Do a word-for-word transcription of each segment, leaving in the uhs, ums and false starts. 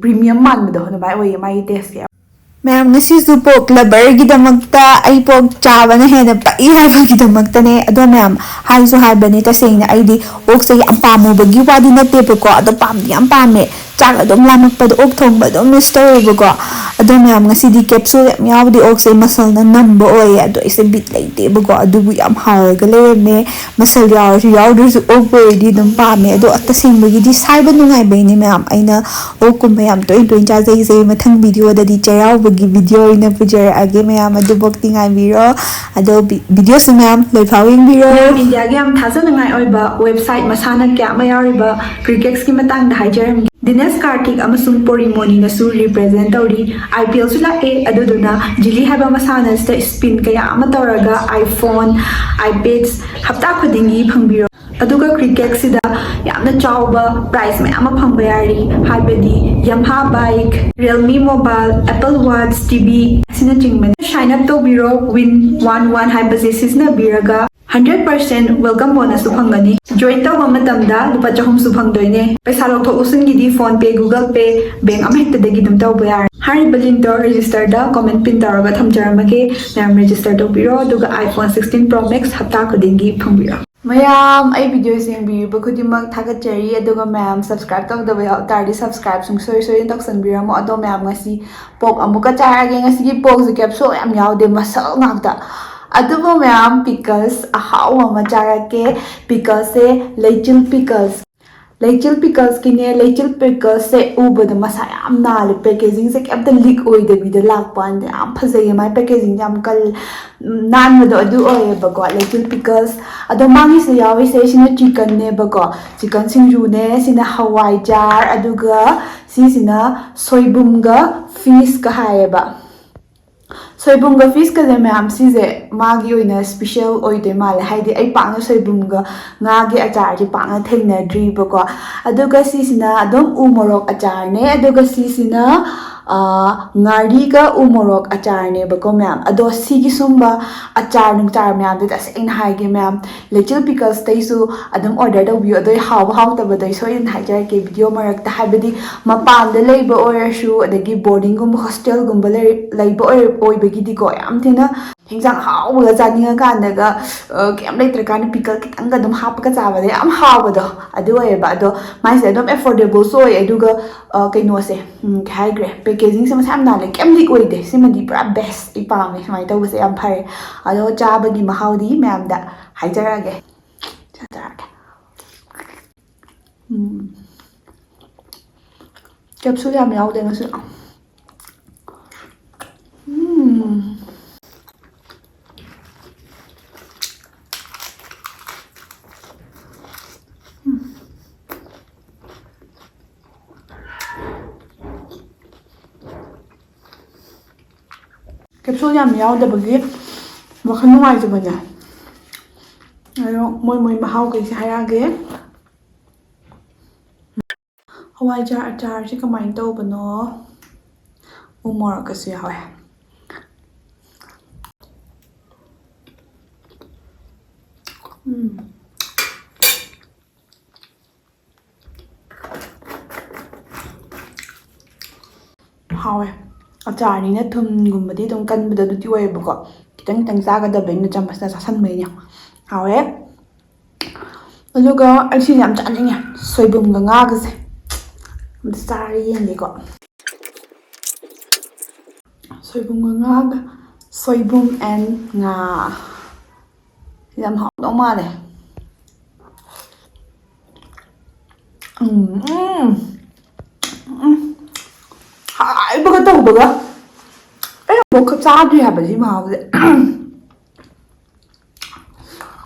Premium ꯃꯥꯟꯕꯗꯣ ꯑꯗꯨꯃꯥꯏꯅ ꯑꯣꯏꯌꯦ ꯃꯥꯒꯤ ꯇꯦꯁꯁꯦ꯫ ꯃꯌꯥꯝ, ꯉꯁꯤꯁꯨ ꯄꯣꯛ ꯂꯚꯔꯒꯤꯗꯃꯛꯇ ꯑꯩ ꯄꯣꯛ ꯆꯥꯕꯅ ꯍꯦꯟꯅ ꯄꯛꯏ ꯍꯥꯏꯕꯒꯤꯗꯃꯛꯇꯅꯦ꯫ ꯑꯗꯣ ꯃꯌꯥꯝ, ꯍꯥꯏꯁꯨ ꯍꯥꯏꯕꯅꯦ, ꯇꯁꯦꯡꯅ ꯑꯩꯗꯤ ꯑꯣꯛꯁꯦ ꯌꯥꯝ ꯄꯥꯝꯃꯨꯕꯒꯤ ꯋꯥꯗꯤ ꯅꯠꯇꯦꯕꯀꯣ, ꯑꯗꯣ ꯄꯥꯝꯗꯤ ꯌꯥꯝ ꯄꯥꯝꯃꯦ꯫ ꯆꯥꯛ ꯑꯗꯨꯝ ꯂꯥꯝꯃꯛꯄꯗꯣ, ꯑꯣꯛ ꯊꯣꯡꯕ ꯑꯗꯨꯝ ꯃꯤꯁ ꯇꯧꯋꯦꯕꯀꯣ꯫ ꯑꯗꯣ ꯃꯌꯥꯝ, ꯉꯁꯤꯗꯤ ꯀꯦꯞꯁꯨꯜ ꯌꯥꯝ ꯌꯥꯎꯗꯦ, ꯑꯣꯛꯁꯦ ꯃꯁꯜꯅ ꯅꯝꯕ ꯑꯣꯏꯌꯦ꯫ ꯑꯗꯣ ꯑꯩꯁꯦ ꯕꯤꯠ ꯂꯩꯇꯦꯕꯀꯣ, ꯑꯗꯨꯕꯨ ꯌꯥꯝ ꯍꯥꯎꯔꯒ ꯂꯩꯔꯝꯃꯦ꯫ ꯃꯁꯜ ꯌꯥꯎꯔꯁꯨ ꯌꯥꯎꯗ꯭ꯔꯁꯨ ꯑꯣꯛ ꯑꯣꯏꯔꯗꯤ ꯑꯗꯨꯝ ꯄꯥꯝꯃꯦ꯫ ꯑꯗꯣ ꯇꯁꯦꯡꯕꯒꯤꯗꯤ ꯁꯥꯏꯕ ꯅꯨꯡꯉꯥꯏꯕꯩꯅꯦ ꯃꯌꯥꯝ꯫ ꯑꯩꯅ ꯑꯣꯛꯀꯨꯝꯕ ꯌꯥꯝ ꯇꯣꯏꯅ ꯇꯣꯏꯅ ꯆꯥꯖꯩꯁꯦ꯫ ꯃꯊꯪ ꯚꯤꯗꯤꯑꯣꯗꯗꯤ ꯆꯩꯔꯥꯎꯕꯒꯤ ꯚꯤꯗꯤꯑꯣ ꯑꯣꯏꯅ ꯄꯨꯖꯔꯛꯑꯒꯦ ꯃꯌꯥꯝ, ꯑꯗꯨꯐꯥꯎꯗꯤ ꯉꯥꯏꯕꯤꯔꯣ꯫ ꯑꯗꯣ ꯚꯤ-, ꯚꯤꯗꯤꯑꯣꯁꯨ ꯃꯌꯥꯝ ꯂꯣꯏꯐꯥꯎ ꯌꯦꯡꯕꯤꯔꯣ꯫ ꯃꯌꯥꯝ, ꯏꯟꯗꯤꯌꯥꯒꯤ ꯌꯥꯝ ꯊꯥꯖꯅꯉꯥꯏ ꯑꯣꯏꯕ ꯋꯦꯕꯁꯥꯏꯠ ꯃꯁꯥꯟꯅ ꯀꯌꯥ ꯑꯃ ꯌꯥꯎꯔꯤꯕ ꯀ꯭ꯔꯤꯀꯦꯠꯁꯀꯤ ꯃꯇꯥꯡꯗ ꯍꯥꯏꯖꯔꯝꯒꯦ꯫ ꯗꯤꯅꯦꯁ ꯀꯥꯔꯇꯤꯛ ꯑꯃꯁꯨꯡ ꯄꯣꯔꯤꯃꯣꯅꯤꯅꯁꯨ ꯔꯤꯄ꯭ꯔꯦꯖꯦꯟ ꯇꯧꯔꯤ꯫ ꯑꯥꯏ ꯄꯤ ꯑꯦꯜꯁꯨ ꯂꯥꯛꯑꯦ, ꯑꯗꯨꯗꯨꯅ ꯖꯤꯂꯤ ꯍꯥꯏꯕ ꯃꯁꯥꯟꯅ ꯑꯁꯤꯗ ꯁ꯭ꯄꯤꯟ ꯀꯌꯥ ꯑꯃ ꯇꯧꯔꯒ iPhone, iPads ꯍꯞꯇꯥ ꯈꯨꯗꯤꯡꯒꯤ ꯐꯪꯕꯤꯔꯣ꯫ ꯑꯗꯨꯒ ꯀ꯭ꯔꯤꯀꯦꯠꯁꯤꯗ ꯌꯥꯝꯅ ꯆꯥꯎꯕ ꯄ꯭ꯔꯥꯏꯖ ꯃꯌꯥꯝ ꯑꯃ ꯐꯪꯕ ꯌꯥꯔꯤ, ꯍꯥꯏꯕꯗꯤ Yamaha bike, Realme mobile, Apple Watch, T V ꯑꯁꯤꯅꯆꯤꯡꯕꯅꯤ꯫ Sign up ꯇꯧꯕꯤꯔꯣ, ꯋꯤꯟ ꯋꯥꯟ ꯋꯥꯟ ꯍꯥꯏꯕꯁꯦ ꯁꯤꯖꯤꯟꯅꯕꯤꯔꯒ hundred percent welcome bonusꯁꯨ ꯐꯪꯒꯅꯤ꯫ Join ꯇꯧꯕ ꯃꯇꯝꯗ ꯂꯨꯄꯥ ꯆꯍꯨꯝꯁꯨ ꯐꯪꯗꯣꯏꯅꯦ꯫ ꯄꯩꯁꯥ ꯂꯧꯊꯣꯛ ꯂꯧꯁꯤꯟꯒꯤꯗꯤ PhonePe, Google Pay, ꯕꯦꯡꯛ ꯑꯃꯍꯦꯛꯇꯗꯒꯤ ꯑꯗꯨꯝ ꯇꯧꯕ ꯌꯥꯔꯦ꯫ ꯍꯥꯏꯔꯤꯕ ꯂꯤꯡꯛꯇꯣ ꯔꯦꯖꯤꯁꯇꯔꯗ ꯀꯣꯃꯦꯟ ꯄꯤꯟ ꯇꯧꯔꯒ ꯊꯝꯖꯔꯝꯃꯒꯦ꯫ ꯃꯌꯥꯝ ꯔꯦꯖꯤꯁꯇꯔ ꯇꯧꯕꯤꯔꯣ, ꯑꯗꯨꯒ iPhone sixteen Pro Max ꯍꯞꯇꯥ ꯈꯨꯗꯤꯡꯒꯤ ꯐꯪꯕꯤꯔꯣ꯫ ꯃꯌꯥꯝ, ꯑꯩ ꯚꯤꯗꯤꯑꯣꯁꯦ ꯌꯦꯡꯕꯤꯔꯤꯕ ꯈꯨꯗꯤꯡꯃꯛ ꯊꯥꯒꯠꯆꯔꯤ꯫ ꯑꯗꯨꯒ ꯃꯌꯥꯝ, subscribe ꯇꯧꯗꯕ ꯌꯥꯎ ꯇꯥꯔꯗꯤ subscribe ꯁꯨꯡꯁꯣꯏ ꯁꯣꯏꯗꯅ ꯇꯧꯁꯟꯕꯤꯔꯝꯃꯣ꯫ ꯑꯗꯣ ꯃꯌꯥꯝ, ꯉꯁꯤ ꯄꯣꯛ ꯑꯃꯨꯛꯀ ꯆꯥꯔꯒꯦ꯫ ꯉꯁꯤꯒꯤ ꯄꯣꯛꯁꯦ ꯀꯦꯞꯁꯨꯜ ꯌꯥꯝ ꯌꯥꯎꯗꯦ, ꯃꯁꯜ ꯉꯥꯛꯇ꯫ ꯑꯗꯨꯕꯨ ꯃꯌꯥꯝ, pickles ꯑꯍꯥꯎꯕ ꯑꯃ ꯆꯥꯔꯛꯀꯦ꯫ Picklesꯁꯦ ꯂꯩꯆꯤꯜ pickles꯫ ꯂꯩꯆꯤꯜ picklesꯀꯤꯅꯦ, ꯂꯩꯆꯤꯜ picklesꯁꯦ ꯎꯕꯗ ꯃꯁꯥ ꯌꯥꯝ ꯅꯥꯜꯂꯦ꯫ Packagingꯁꯦ ꯀꯩꯝꯇ leak ꯑꯣꯏꯗꯕꯤꯗ ꯂꯥꯛꯄ ꯋꯥꯅꯤꯗ꯫ ꯌꯥꯝ ꯐꯖꯩꯌꯦ, ꯃꯥꯏ packaging ꯌꯥꯝ ꯀꯜ-, ꯅꯥꯟꯕꯗꯣ ꯑꯗꯨ ꯑꯣꯏꯌꯦꯕꯀꯣ, ꯂꯩꯆꯤꯜ pickles꯫ ꯑꯗꯣ ꯃꯥꯒꯤꯁꯤꯗ ꯌꯥꯎꯔꯤꯁꯦ, ꯁꯤꯅ chickenꯅꯦꯕꯀꯣ, chicken ꯁꯤꯡꯖꯨꯅꯦ, ꯁꯤꯅ ꯍꯋꯥꯏꯖꯥꯔ, ꯑꯗꯨꯒ ꯁꯤꯁꯤꯅ ꯁꯣꯏꯕꯨꯝꯒ fishꯀ ꯍꯥꯏꯌꯦꯕ꯫ ꯁꯣꯏꯕꯨꯝꯒ fishꯀꯁꯦ ꯃꯌꯥꯝ, ꯁꯤꯁꯦ ꯃꯥꯒꯤ ꯑꯣꯏꯅ special ꯑꯣꯏꯗꯣꯏ ꯃꯥꯜꯂꯦ, ꯍꯥꯏꯗꯤ ꯑꯩ ꯄꯥꯛꯅ ꯁꯣꯏꯕꯨꯝꯒ ꯉꯥꯒꯤ ꯑꯆꯥꯔꯁꯦ ꯄꯥꯛꯅ ꯊꯦꯡꯅꯗ꯭ꯔꯤꯕꯀꯣ꯫ ꯑꯗꯨꯒ ꯁꯤꯁꯤꯅ ꯑꯗꯨꯝ ꯎ ꯃꯣꯔꯣꯛ ꯑꯆꯥꯔꯅꯦ, ꯑꯗꯨꯒ ꯁꯤꯁꯤꯅ, ꯉꯥꯔꯤꯒ ꯎ ꯃꯣꯔꯣꯛ ꯑꯆꯥꯔꯅꯦꯕꯀꯣ ꯃꯌꯥꯝ꯫ ꯑꯗꯣ ꯁꯤꯒꯤ ꯁꯨꯝꯕ ꯑꯆꯥꯔ ꯅꯨꯡꯆꯥꯔ ꯃꯌꯥꯝꯗꯤ ꯇꯁꯦꯡꯅ ꯍꯥꯏꯒꯦ ꯃꯌꯥꯝ, ꯂꯩꯆꯤꯜ ꯄꯤꯀꯜꯁꯇꯩꯁꯨ ꯑꯗꯨꯝ ꯑꯣꯔꯗꯔ ꯇꯧꯕꯤꯌꯨ꯫ ꯑꯗꯣ ꯑꯩ ꯍꯥꯎꯕ ꯍꯥꯎꯇꯕꯗꯣ ꯑꯩ ꯁꯣꯏꯗꯅ ꯍꯥꯏꯖꯔꯛꯀꯦ ꯚꯤꯗꯤꯑꯣ ꯃꯔꯛꯇ꯫ ꯍꯥꯏꯕꯗꯤ ꯃꯄꯥꯟꯗ ꯂꯩꯕ ꯑꯣꯏꯔꯁꯨ, ꯑꯗꯒꯤ ꯕꯣꯔꯗꯤꯡꯒꯨꯝꯕ ꯍꯣꯁꯇꯦꯜꯒꯨꯝꯕ ꯂꯩ-, ꯂꯩꯕ ꯑꯣꯏꯔ-, ꯑꯣꯏꯕꯒꯤꯗꯤꯀꯣ ꯌꯥꯝ ꯊꯤꯅ ꯍꯤꯟꯖꯥꯡ ꯍꯥꯎꯕꯒ ꯆꯥꯅꯤꯡꯉꯀꯥꯟꯗꯒ, ꯑ, ꯀꯩꯝ ꯂꯩꯇ꯭ꯔꯀꯥꯟꯗ ꯄꯤꯀꯜ ꯈꯤꯇꯪꯒ ꯑꯗꯨꯝ ꯍꯥꯞꯄꯒ ꯆꯥꯕꯗ ꯌꯥꯝ ꯍꯥꯎꯕꯗꯣ ꯑꯗꯨ ꯑꯣꯏꯌꯦꯕ꯫ ꯑꯗꯣ ꯃꯥꯏꯁꯦ ꯑꯗꯨꯝ ꯑꯦꯐꯣꯔꯗꯦꯕꯜꯁꯨ ꯑꯣꯏ, ꯑꯗꯨꯒ, ꯑ, ꯀꯩꯅꯣꯁꯦ, ꯎꯝ, ꯀꯩ ꯍꯥꯏꯈ꯭ꯔꯦ, ꯄꯦꯀꯦꯖꯤꯡꯁꯦ ꯃꯁꯥ ꯌꯥꯝ ꯅꯥꯜꯂꯦ, ꯀꯩꯝ ꯂꯤꯛ ꯑꯣꯏꯗꯦ꯫ ꯁꯤꯃꯗꯤ ꯄꯨꯔꯥ ꯕꯦꯁ, ꯑꯩ ꯄꯥꯝꯃꯦ ꯁꯨꯃꯥꯏꯅ ꯇꯧꯕꯁꯦ, ꯌꯥꯝ ꯐꯔꯦ꯫ ꯑꯗꯣ ꯆꯥꯕꯒꯤ ꯃꯍꯥꯎꯗꯤ ꯃꯌꯥꯝꯗ ꯍꯥꯏꯖꯔꯛꯑꯒꯦ꯫ ꯆꯥꯖꯔꯛꯑꯒꯦ꯫ ꯎꯝ꯫ ꯀꯦꯞꯁꯨꯜ ꯌꯥꯝ ꯌꯥꯎꯗꯦ ꯉꯁꯤ꯫ ꯎꯝ꯫ ꯀꯦꯞꯁꯨꯜ ꯌꯥꯝ ꯌꯥꯎꯗꯕꯒꯤ ꯋꯥꯈꯜ ꯅꯨꯡꯉꯥꯏꯖꯕꯅꯦ꯫ ꯑꯗꯣ ꯃꯣꯏ ꯃꯣꯏ ꯃꯍꯥꯎꯈꯩꯁꯦ ꯍꯥꯏꯔꯛꯑꯒꯦ꯫ ꯍꯋꯥꯏꯖꯥꯔ ꯑꯆꯥꯔꯁꯦ ꯀꯃꯥꯏꯅ ꯇꯧꯕꯅꯣ? ꯎ ꯃꯣꯔꯣꯛꯀꯁꯨ ꯌꯥꯎꯋꯦ꯫ ꯎꯝ꯫ ꯍꯥꯎꯋꯦ꯫ ꯑꯆꯥꯔꯅꯤꯅ ꯊꯨꯝꯒꯨꯝꯕꯗꯤ ꯑꯗꯨꯝ ꯀꯟꯕꯗꯣ ꯑꯗꯨꯗꯤ ꯑꯣꯏꯌꯦꯕꯀꯣ꯫ ꯈꯤꯇꯪ ꯈꯤꯇꯪ ꯆꯥꯒꯗꯕꯅꯤꯅ ꯆꯥꯃꯁꯅ ꯆꯥꯁꯟꯕꯩꯅꯦ꯫ ꯍꯥꯎꯋꯦ꯫ ꯑꯗꯨꯒ ꯑꯩ ꯁꯤꯁꯦ ꯌꯥꯝ ꯆꯥꯅꯤꯡꯉꯦ, ꯁꯣꯏꯕꯨꯝꯒ ꯉꯥꯒꯁꯦ꯫ ꯑꯝꯇ ꯆꯥꯔ ꯌꯦꯡꯒꯦꯀꯣ꯫ ꯁꯣꯏꯕꯨꯝꯒ ꯉꯥꯒ, ꯁꯣꯏꯕꯨꯝ and ꯉꯥ꯫ ꯌꯥꯝ ꯍꯥꯎꯗꯧ ꯃꯥꯜꯂꯦ꯫ ꯎꯝ, ꯎꯝ, ꯎꯝ꯫ ꯍꯥꯏꯕꯒ ꯇꯧꯕꯒ ꯑꯩ ꯑꯃꯨꯛꯈꯛ ꯆꯥꯗ꯭ꯔꯤ ꯍꯥꯏꯕ ꯁꯤ ꯃꯍꯥꯎꯁꯦ꯫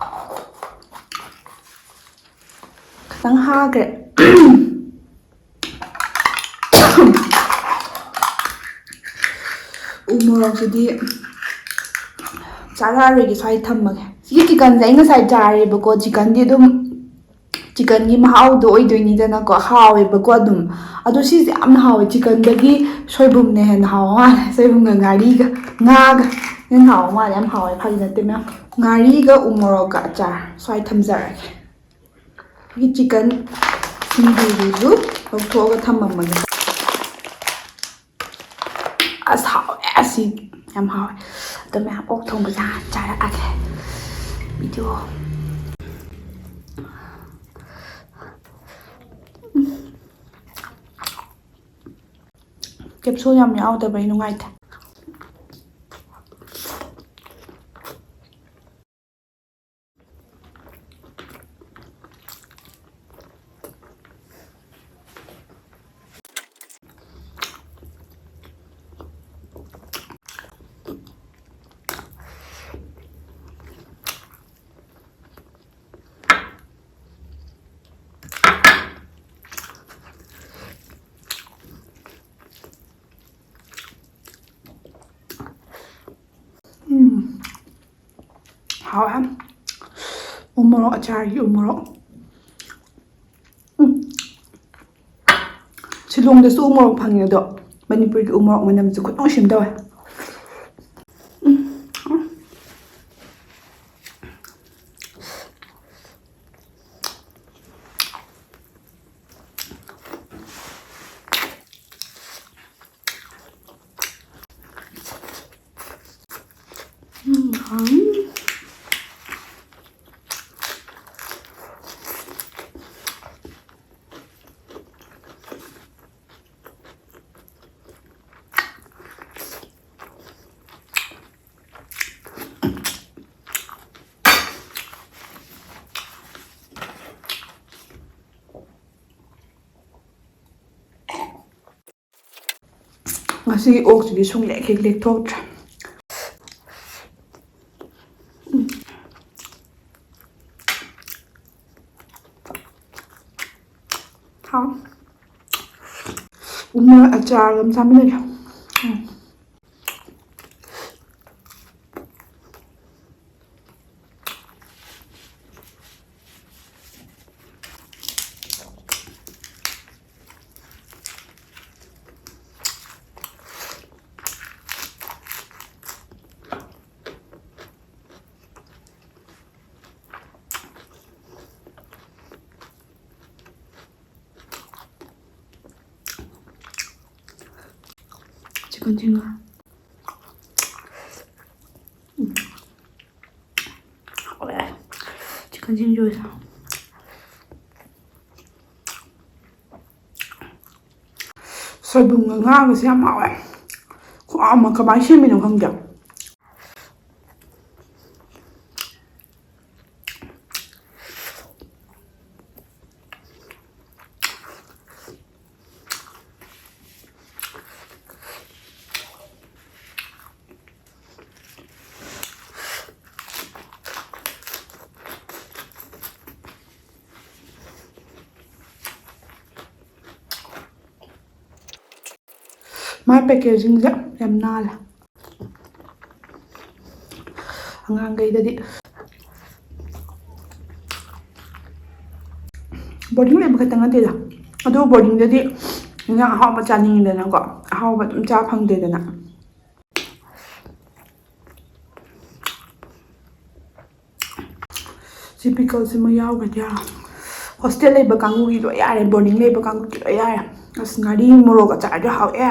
ꯈꯤꯇꯪ ꯍꯥꯈ꯭ꯔꯦ꯫ ꯎ ꯃꯣꯔꯣꯛꯁꯤꯗꯤ ꯆꯥꯔꯛꯑꯔꯣꯏꯒꯦ, ꯁ꯭ꯋꯥꯏ ꯊꯝꯃꯒꯦ꯫ ꯁꯤꯒꯤ ꯆꯤꯛꯀꯟꯁꯦ ꯑꯩ ꯉꯁꯥꯏ ꯆꯥꯔꯦꯕꯀꯣ, ꯆꯤꯛꯀꯟꯗꯤ ꯑꯗꯨꯝ ꯆꯤꯀꯟꯒꯤ ꯃꯍꯥꯎꯗꯣ ꯑꯣꯏꯗꯣꯏꯅꯤꯗꯅꯀꯣ, ꯍꯥꯎꯋꯦꯕꯀꯣ ꯑꯗꯨꯝ꯫ ꯑꯗꯣ ꯁꯤꯁꯦ ꯌꯥꯝꯅ ꯍꯥꯎꯋꯦ, ꯆꯤꯀꯟꯗꯒꯤ ꯁꯣꯏꯕꯨꯝꯅ ꯍꯦꯟꯅ ꯍꯥꯎꯕ ꯃꯥꯜꯂꯦ, ꯁꯣꯏꯕꯨꯝꯒ ꯉꯥꯔꯤꯒ, ꯉꯥꯒ ꯍꯦꯟꯅ ꯍꯥꯎꯕ ꯃꯥꯜꯂꯦ꯫ ꯌꯥꯝ ꯍꯥꯎꯋꯦ, ꯐꯥꯒꯤ ꯅꯠꯇꯦ ꯃꯌꯥꯝ꯫ ꯉꯥꯔꯤꯒ ꯎ ꯃꯣꯔꯣꯛꯀ ꯑꯆꯥꯔ ꯁ꯭ꯋꯥꯏ ꯊꯝꯖꯔꯒꯦ꯫ ꯑꯩꯒꯤ ꯆꯤꯀꯟ ꯁꯤꯡꯖꯨꯗꯨꯁꯨ ꯂꯧꯊꯣꯛꯑꯒ ꯊꯝꯃꯝꯃꯒꯦ꯫ ꯑꯁ, ꯍꯥꯎꯋꯦ ꯑꯁꯤ, ꯌꯥꯝ ꯍꯥꯎꯋꯦ꯫ ꯑꯗꯣ ꯃꯌꯥꯝ ꯑꯣꯛ ꯊꯣꯡꯕꯁꯦ ꯍꯥꯟꯅ ꯆꯥꯔꯛꯑꯒꯦ꯫ ꯚꯤꯗꯤꯑꯣ꯫ ꯀꯦꯞꯁꯨꯜ ꯌꯥꯝ ꯌꯥꯎꯗꯕꯩ ꯅꯨꯡꯉꯥꯏꯇꯦ꯫ ꯎꯝ꯫ ꯍꯥꯎꯋꯦ꯫ ꯎ ꯃꯣꯔꯣꯛ, ꯑꯆꯥꯔꯒꯤ ꯎ ꯃꯣꯔꯣꯛ꯫ ꯎꯝ꯫ ꯁꯤꯂꯣꯡꯗꯁꯨ ꯎ ꯃꯣꯔꯣꯛ ꯐꯪꯉꯦ, ꯑꯗꯣ ꯃꯅꯤꯄꯨꯔꯒꯤ ꯎ ꯃꯣꯔꯣꯛ ꯃꯅꯝꯁꯦ ꯈꯨꯠꯅꯨꯡꯁꯤ ꯑꯃ ꯇꯧꯋꯦ꯫ ꯎꯝ꯫ ꯉꯁꯤꯒꯤ ꯑꯣꯛꯁꯤꯗꯤ ꯁꯨꯡꯂꯦꯛ ꯍꯦꯛ ꯂꯦꯛꯊꯣꯛꯇ꯭ꯔꯦ꯫ ꯎꯝ꯫ ꯍꯥꯎ꯫ ꯎ ꯃꯣꯔꯣꯛ ꯑꯆꯥꯔꯒ ꯑꯃ ꯆꯥꯃꯤꯟꯅꯒꯦ꯫ ꯎꯝ꯫ ꯆꯤꯛꯀꯟ ꯁꯤꯡꯖꯨ꯫ ꯎꯝ꯫ ꯍꯥꯎꯔꯦ꯫ ꯆꯤꯛꯀꯟ ꯁꯤꯡꯖꯨꯁꯦ꯫ ꯁꯣꯏꯕꯨꯝꯒ ꯉꯥꯒꯁꯦ ꯌꯥꯝ ꯍꯥꯎꯋꯦ꯫ ꯈꯨꯍꯥꯎ ꯑꯃ, ꯀꯃꯥꯏꯅ ꯁꯦꯝꯃꯤꯅꯣ ꯈꯪꯗꯦ꯫ ꯃꯥꯏ packagingꯁꯦ ꯌꯥꯝ ꯅꯥꯜꯂꯦ꯫ ꯑꯉꯥꯡꯈꯩꯗꯗꯤ boarding ꯂꯩꯕ ꯈꯛꯇ ꯅꯠꯇꯦꯗ, ꯑꯗꯨ boardingꯗꯗꯤ ꯏꯟꯖꯥꯡ ꯑꯍꯥꯎꯕ ꯆꯥꯅꯤꯡꯉꯤꯗꯅꯀꯣ, ꯑꯍꯥꯎꯕ ꯑꯗꯨꯝ ꯆꯥ ꯐꯪꯗꯦꯗꯅ꯫ ꯁꯤ pickleꯁꯤꯃ ꯌꯥꯎꯒꯗ꯭ꯔꯥ? Hostel ꯂꯩꯕ ꯀꯥꯡꯕꯨꯒꯤ ꯂꯣꯏ ꯌꯥꯔꯦ, boarding ꯂꯩꯕ ꯀꯥꯡꯕꯨꯒꯤ ꯂꯣꯏ ꯌꯥꯔꯦ꯫ ꯑꯁ, ꯉꯥꯔꯤ ꯃꯣꯔꯣꯛ ꯑꯆꯥꯔꯗꯤ ꯍꯥꯎꯋꯦ꯫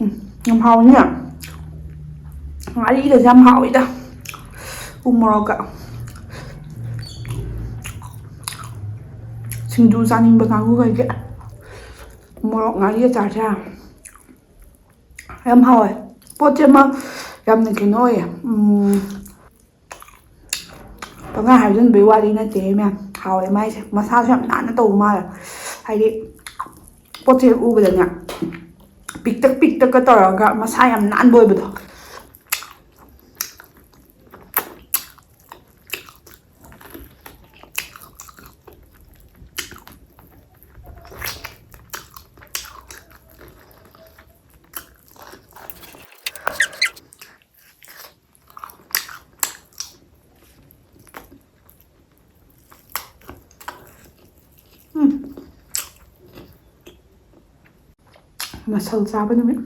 ꯎꯝ, ꯌꯥꯝ ꯍꯥꯎꯅꯤꯅꯦ꯫ ꯉꯥꯔꯤꯒꯁꯦ ꯌꯥꯝ ꯍꯥꯎꯋꯤꯗ, ꯎ ꯃꯣꯔꯣꯛꯀ꯫ ꯁꯤꯡꯖꯨ ꯆꯥꯅꯤꯡꯕ ꯀꯥꯡꯕꯨꯈꯩꯗꯤ ꯃꯣꯔꯣꯛ ꯉꯥꯔꯤ ꯑꯆꯥꯔꯁꯦ ꯌꯥꯝ ꯍꯥꯎꯋꯦ꯫ ꯄꯣꯠꯁꯦ ꯑꯃ ꯌꯥꯝꯅ ꯀꯩꯅꯣ ꯑꯣꯏꯌꯦ, ꯎꯝ, ꯄꯪꯍꯥꯏ ꯍꯥꯏꯖꯤꯟꯕꯩ ꯋꯥꯔꯤ ꯅꯠꯇꯦ ꯃꯌꯥꯝ, ꯍꯥꯎꯋꯦ ꯃꯥꯏꯁꯦ꯫ ꯃꯁꯥꯁꯨ ꯌꯥꯝ ꯅꯥꯟꯅ ꯇꯧꯕ ꯃꯥꯜꯂꯦ, ꯍꯥꯏꯗꯤ ꯄꯣꯠꯁꯦ ꯍꯦꯛ ꯎꯕꯗꯅꯦ ꯄꯤꯛꯇꯛ ꯄꯤꯛꯇꯛꯀ ꯇꯧꯔꯒ ꯃꯁꯥ ꯌꯥꯝ ꯅꯥꯟꯕ ꯑꯣꯏꯕꯗꯣ꯫ ꯎꯝ꯫ ꯃꯁꯜ ꯆꯥꯕ ꯅꯨꯃꯤꯠ꯫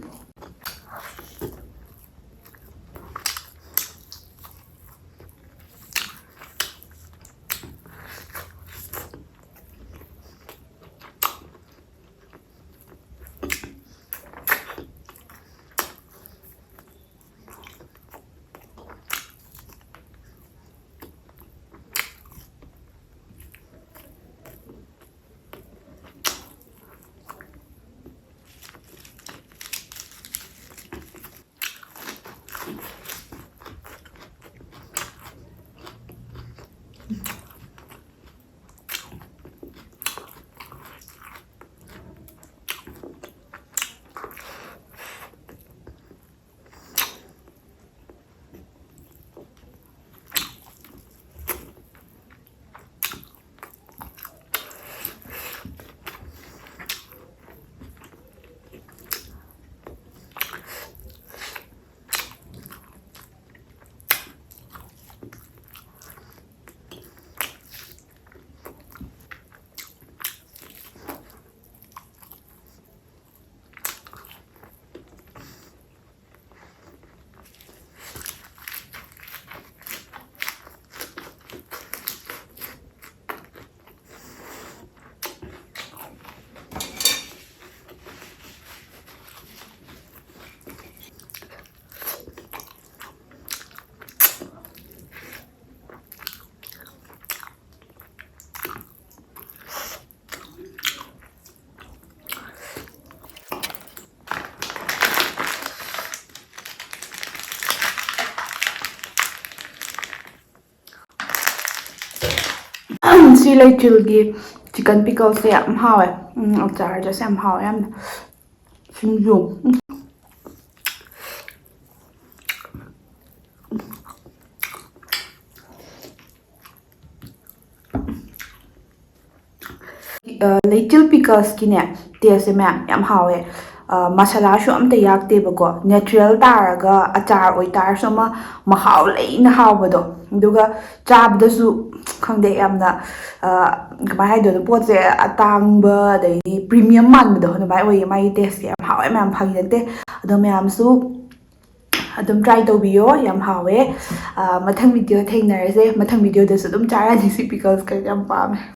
ꯁꯤ ꯂꯩꯆꯤꯜꯒꯤ chicken pickle ꯁꯦ ꯌꯥꯝ ꯍꯥꯎꯋꯦ꯫ ꯎꯝ, ꯑꯆꯥꯔꯗꯁꯨ ꯌꯥꯝ ꯍꯥꯎꯋꯦ ꯌꯥꯝꯅ꯫ ꯁꯤꯡꯖꯨ꯫ ꯎꯝ꯫ ꯑ, ꯂꯩꯆꯤꯜ pickles ꯀꯤꯅꯦ taste ꯁꯦ ꯃꯌꯥꯝ ꯌꯥꯝ ꯍꯥꯎꯋꯦ꯫ ꯑ, ꯃꯁꯥꯂꯥꯁꯨ ꯑꯝꯇ ꯌꯥꯛꯇꯦꯕꯀꯣ, natural ꯇꯥꯔꯒ ꯑꯆꯥꯔ ꯑꯣꯏꯇꯥꯔꯁꯨ ꯑꯃ ꯃꯍꯥꯎ ꯂꯩꯅ ꯍꯥꯎꯕꯗꯣ꯫ ꯑꯗꯨꯒ ꯆꯥꯕꯗꯁꯨ ꯈꯪꯗꯦ, ꯌꯥꯝꯅ, ꯑ, ꯀꯃꯥꯏ ꯍꯥꯏꯗꯣꯏꯅꯣ, ꯄꯣꯠꯁꯦ ꯑꯇꯥꯡꯕ ꯑꯗꯩꯗꯤ premium ꯃꯥꯟꯕꯗꯣ ꯑꯗꯨꯃꯥꯏꯅ ꯑꯣꯏꯌꯦ꯫ ꯃꯥꯒꯤ taste ꯁꯦ ꯌꯥꯝ ꯍꯥꯎꯋꯦ, ꯃꯌꯥꯝ ꯐꯥꯒꯤ ꯅꯠꯇꯦ꯫ ꯑꯗꯣ ꯃꯌꯥꯝꯁꯨ ꯑꯗꯨꯝ try ꯇꯧꯕꯤꯌꯣ, ꯌꯥꯝ ꯍꯥꯎꯋꯦ꯫ ꯑ, ꯃꯊꯪ video ꯊꯦꯡꯅꯔꯁꯦ꯫ ꯃꯊꯪ video ꯗꯁꯨ ꯑꯗꯨꯝ ꯆꯥꯔꯅꯤ ꯁꯤ pickles ꯀ, ꯌꯥꯝ ꯄꯥꯝꯃꯦ꯫